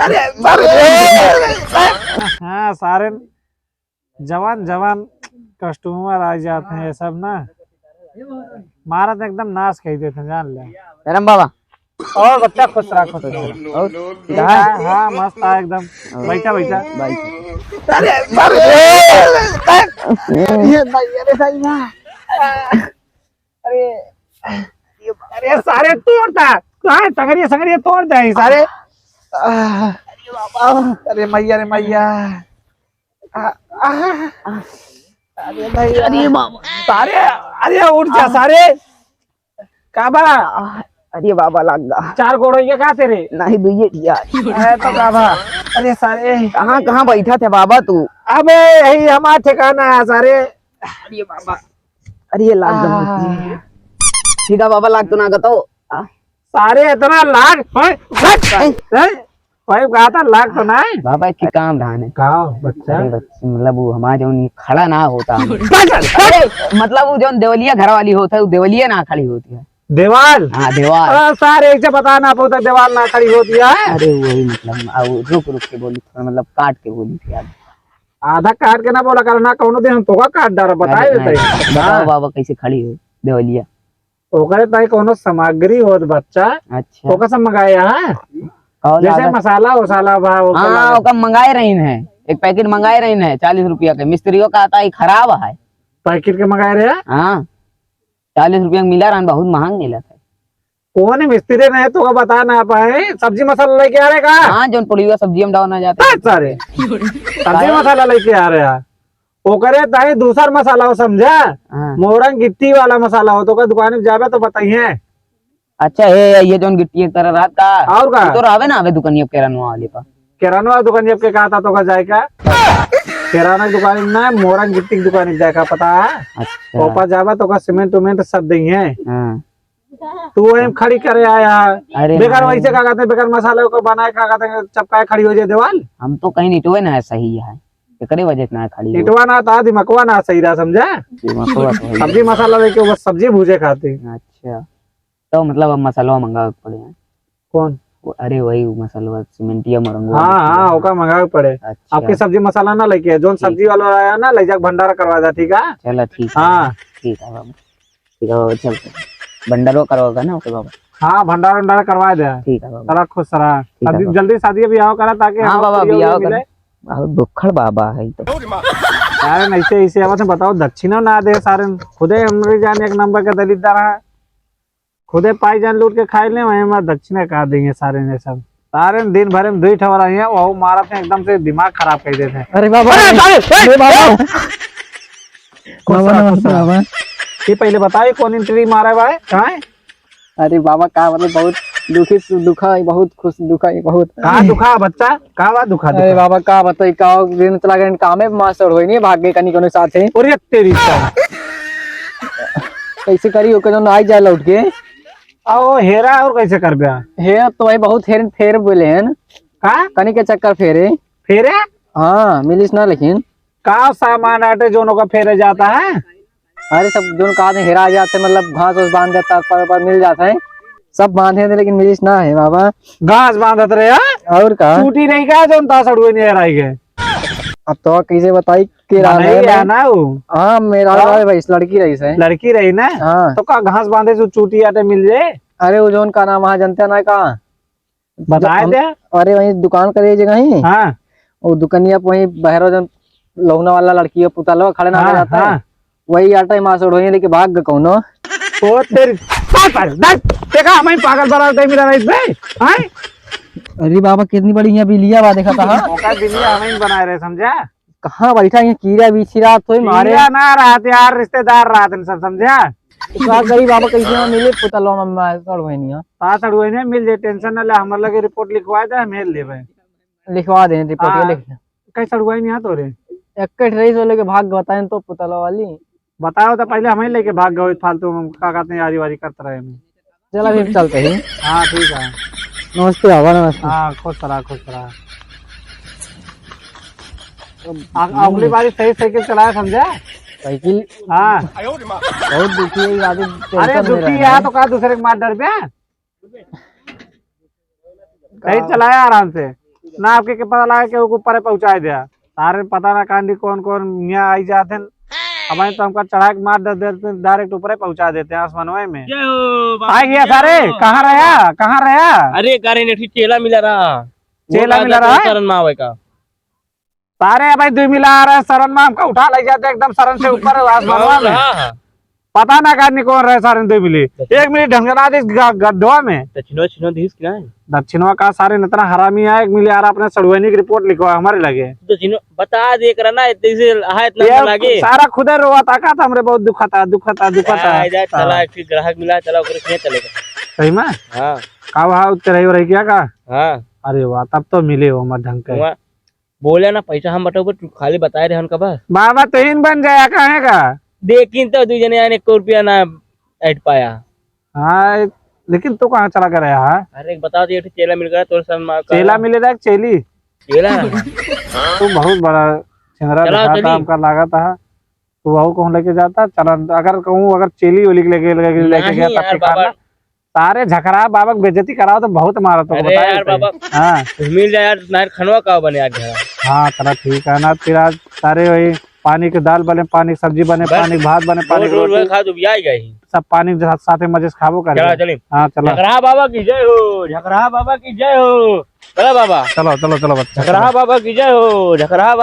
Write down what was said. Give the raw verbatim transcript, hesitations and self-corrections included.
अरे, अरे, अरे। हाँ, सारे जवान, जवान customer आ जाते हैं ये सब ना, मारत एकदम नाश कर देते हैं, जान ले। राम बाबा। और बच्चा खुश रहा, खुश रहा। और ठीक है, हाँ, मस्त है एकदम। और बैठा, बैठा। बैठ। अरे, अरे, अरे, अरे, अरे, सारे तोड़ता। कहाँ है? टंगरिया, संगरिया तोड़ दे सारे। अरे मैया, अरे मैया। आ, आ, अरे भाई, अरे बाबा। सारे, अरे उठ जा सारे। का बा? अरे बाबा, लग गा। चार गोड़ होइए का तेरे? नहीं, दुइये ठिया। अरे तो का बा? अरे सारे। कहाँ, कहाँ बैठा थे बाबा तू? अबे यही हमारा ठिकाना है सारे। अरे बाबा। अरे ये लाग गा। ठीक है बाबा, लाग तो ना गा तो। सारे इतना लाग, हैं? हैं? हैं? भाई, कहा था लाग तो ना है। बाबा, एक काम रहा ने। का बच्चा? अरे बच्चा, मतलब, वो हमारे जौन ये खड़ा ना होता। अरे, मतलब, वो जौन देवलिया घर वाली होता है, वो देवलिया ना खड़ी होती है। देवाल? हाँ, देवाल। अरे, सारे एक से बता ना पाता, देवाल ना खड़ी होती है। अरे, वही, मतलब, आ, वो रुक, रुक के बोली, थोड़ा, मतलब, काट के बोली थी यार। आधा काट के ना बोला कर ना, कौनो दिन हम तोका काट डारा, बताए नहीं, देते। नहीं, बताओ हाँ। बाबा, कैसे खड़ी हो देवलिया? ओकरे ताई कौनो सामग्री होत बच्चा, अच्छा। ओकर से मंगाया है। कौन जैसे लागत? मसाला उसाला बा, ओकर हाँ, लागत। ओकर मंगाए रहीन है, एक पैकेट मंगाए रहीन है चालीस रुपया के। मिस्त्रियों का आता है, खराब है। पैकेट के मंगाए रहे? हाँ, चालीस रुपया के मिला रहन, बहुत महंग मिला था। कौन मिस्त्री नहीं तो बता ना पाए, सब्जी मसाला लेके आ रहे का? हाँ, जौन पुड़िया सब्जी हम डालना जाते हैं। सारे सब्जी मसाला लेके आ रहे हैं। ओकरे ताई दूसर मसाला हो, समझा? हाँ। मोरंग गिट्टी वाला मसाला हो, तो ओकर दुकान में जाबे तो बताइए। अच्छा, हे, ये जौन गिट्टी एक तरह रहत का? और का? तू तो रहबे ना, अबे दुकानिया पे किरानवा वाले पर। किरानवा दुकानिया पे कहा था तो का जाए का? किराना दुकान में ना, मोरंग गिट्टी की दुकान में जाए का, पता है? अच्छा। ओपा जाबा तो का सीमेंट उमेंट सब देंगे। हाँ। तू वहीं खड़ी करे आया है। अरे बेकार नहीं। वैसे का कहते हैं, बेकार मसाले को बनाए का कहते हैं, चपकाए खड़ी हो जाए दीवाल। हम तो कहीं इटवे ना है सही है, एकरे वजह से ना खड़ी हो। इटवा ना था, दिमकवा ना सही रहा, समझा? दिमकवा तो है। सब्जी मसाला लेके वो सब्जी भूजे खाते। अच्छा, तो मतलब अब मसाला मंगावे के पड़े हैं। कौन? वो, अरे वही वो मसाला, सीमेंटिया मोरंगवा हाँ, मसाला। हाँ, ओका मंगावे के पड़े। अच्छा। आपके सब्जी मसाला ना लेके, जोन ठीक। सब्जी वाला आया ना, ले जाके भंडारा करवा दे, ठीक है? चला, ठीक है। हाँ। ठीक है बाबू। ठीक है बाबा, चल। भंडारो करवाओगा ना, ओके बाबा। हाँ, भंडारा उंडारा करवा दे। ठीक है बाबा। सारा खुश रहा। ठीक है अभी बाबा। जल्दी शादी ब्याह करा, ताकि हाँ हम बाबा, पूरी ब्याह मिले। कर। बहुत भुक्खड़ बाबा है तो। यार, ऐसे, ऐसे आवत है, बताओ, दक्षिणा ना दे सारे। खुदे हमरे जान एक नंबर के दलिद्दर है, खुदे पाई जान लूट के खाए ले, वहीं में दक्षिणा का देंगे सारे ने सब। सारे दिन भरे में दुई ठवरा है, वो मारत हैं, एकदम से दिमाग खराब कर देते हैं। अरे बाबा, अरे, अरे, अरे बाबा। खुश बाबा, रहा, खुश नमस्ते रहा। बाबा। ये पहले बताओ, ये कौन एंट्री मारा है भाई? कहाँ है? अरे बाबा, का मतलब, बहुत दुखी सु-, दुखा है, बहुत खुश दुखा है, बहुत। कहाँ दुखा है बच्चा? का बात दुखा, अरे दुखा? बाबा, का बताई, का दिन चला गए, कामे मास्टर होई नहीं, भाग गए कनी कोनो साथ है। अरे तेरी का। कैसे करी, ओके जौन आई जाए लौट के। आ, ओ हेरा और कैसे करबे? हेरा तो भाई बहुत हेरन फेर बोले हैं। का? कनी के चक्कर फेरे। फेरे? हाँ, मिलिस ना लेकिन। का सामान आटे जोन ओका फेरे जाता है? अरे सब जोन का आदमी हेरा जाते, मतलब घास वास बांध देता, पर, पर मिल जाता है। सब बांधे थे लेकिन मिलिस ना है बाबा। घास बांधत रहे, हाँ? और का? टूटी नहीं का जोन तासड़ हुए नहीं हेराई गए? अब तो कैसे बताई के रहा नहीं है ना? ना वो। हाँ, मेरा हाँ। रहा है भाई, लड़की रही से। लड़की रही ना? हाँ। तो का घास बांधे से चूटी आटे मिल जाए? अरे वो जोन का नाम वहाँ जनते ना का? बताए हम, दे। अरे वहीं दुकान करे जगह ही। हाँ। वो दुकनिया पे वहीं बहरो जन लहुना वाला लड़की है, पुतलवा खड़े ना हाँ, रहता है। हाँ। वही आटा ही मास उड़ोइए लेके भाग गए कौनो। ओ तेरी, पागल, देख, देखा हमें पागल बना दे मिला रही बे, हैं? अरे बाबा, कितनी बड़ी यहाँ बिलिया बा, देखा था, हाँ? ओका बिलिया हमें बनाए रहे, समझा? कहाँ बैठा है, कीड़ा बिछी रात होई मारे। कीड़ा ना रहत यार, रिश्तेदार रहत हैं सब, समझा? तो का करी बाबा, कैसे ना मिले पुतलवा में, में सड़ होई नहीं, हाँ? हाँ, सड़ होई नहीं, मिल जाए, tension ना ले, हमारे लगे report लिखवा दे, हम हेल लेबे। लिखवा दे, report हाँ। लिख। कहीं सड़ होई नहीं, हाँ, तोरे? एक रईस वाले के भाग बताएं तो पुतलवा वाली। बताओ तो पहले हमें लेके भाग गए, फालतू में का कहते हैं, यारी वारी करते रहे हमें। चल, अभी हम चलते हैं। हाँ, ठीक है। नमस्ते बाबा, नमस्ते। हाँ, खुश रहा, खुश रहा। आ, अगली बारी सही साइकिल चलाया, समझा? साइकिल? हाँ। बहुत दुखी है ये आदमी, अरे, tension में दुखी रह रहा है है। तो का दूसरे के मार डर पे? कहीं चलाया आराम से। ना आपके के पता लगा के ऊपर पहुँचाए दिया। सारे पता ना कांडी कौन कौन यहाँ आई जाते हैं। हमारे तो हमका चढ़ा के मार दे, दे, direct ऊपर पहुँचा देते हैं आसमानवे में। जय हो बाबा, आ गया जय सारे, हो। कहाँ रहा, कहाँ रहा? अरे, का रे, नेठी चेला मिला रहा। चेला बोला मिला था रहा? शरण माँ आवे का। सारे भाई दुई मिला आ रहा है, शरण में हमका उठा ले जाते एकदम शरण से ऊपर आसमानवा में। हाँ, हाँ। पता ना कांडी कौन रहे सारे दुई मिली। एक मिली ढंगना दे ग-, गड्ढवा में। दक्षिणवा, दक्षिणवा दिस कि नहीं? दक्षिणवा का सारे इतना हरामी है, एक मिली आ रहा अपने सड़ुआनी की रिपोर्ट लिखवा हमारे लगे। दक्षिणवा बता दे करा ना, इतने से है इतना ये लागे। सारा खुदे रोवा ताका था हमरे बहुत दुखता, दुखता, दुखता। आ, जा, चला, एक ठे ग्राहक मिला, चला, ओकरे खेत चले का। सही में? हाँ। का भाव तेरा ही हो रही क्या का? हाँ। अरे वाह, तब तो मिले हो मत ढंग के। वाह। बोले ना, पैसा हम बटाऊ, तू खाली बताए रहे हन का बस। बाबा, तुहिन बन जाया काहे का? देखिन तो दुई जने आने एको रुपया ना ऐट पाया। हाँ, लेकिन तू कहाँ चला गया है? अरे, बता दे, एक ठे चेला मिल गया, तोर सन मार का। चेला मिले रहा, चेली? चेला? तू बहुत बड़ा छिंदरा चला, दिखाता चली। हमका लागत है। तू वहू कहूँ लेके जाता, चला, अगर कहूँ, अगर चेली ओली लेके, लेके, लेके नहीं गया, तब यार, ठिकाना। बाबा, सारे झखरा बाबा के बेइज्जती कराओ तो बहुत मारा तो अरे बताए यार थे। बाबा, हाँ। कुछ मिल जाए यार, नार खनवा का बने आज झगड़ा। हाँ, चला ठीक है ना, फिर आज सारे वही पानी के दाल बने, पानी के सब्जी बने, बस। पानी के भात बने, पानी रोज, के रोज रोटी। वही खा तो भी आएगा ही। सब पानी के साथ, साथ में मजे से खाबो करे। चला, चली। हाँ, चला। झखरा बाबा की जय हो, झखरा बाबा की जय हो। चला बाबा। चलो, चलो, चलो बच्चा, झखरा चलो। बाबा की जय हो, झखरा बाबा।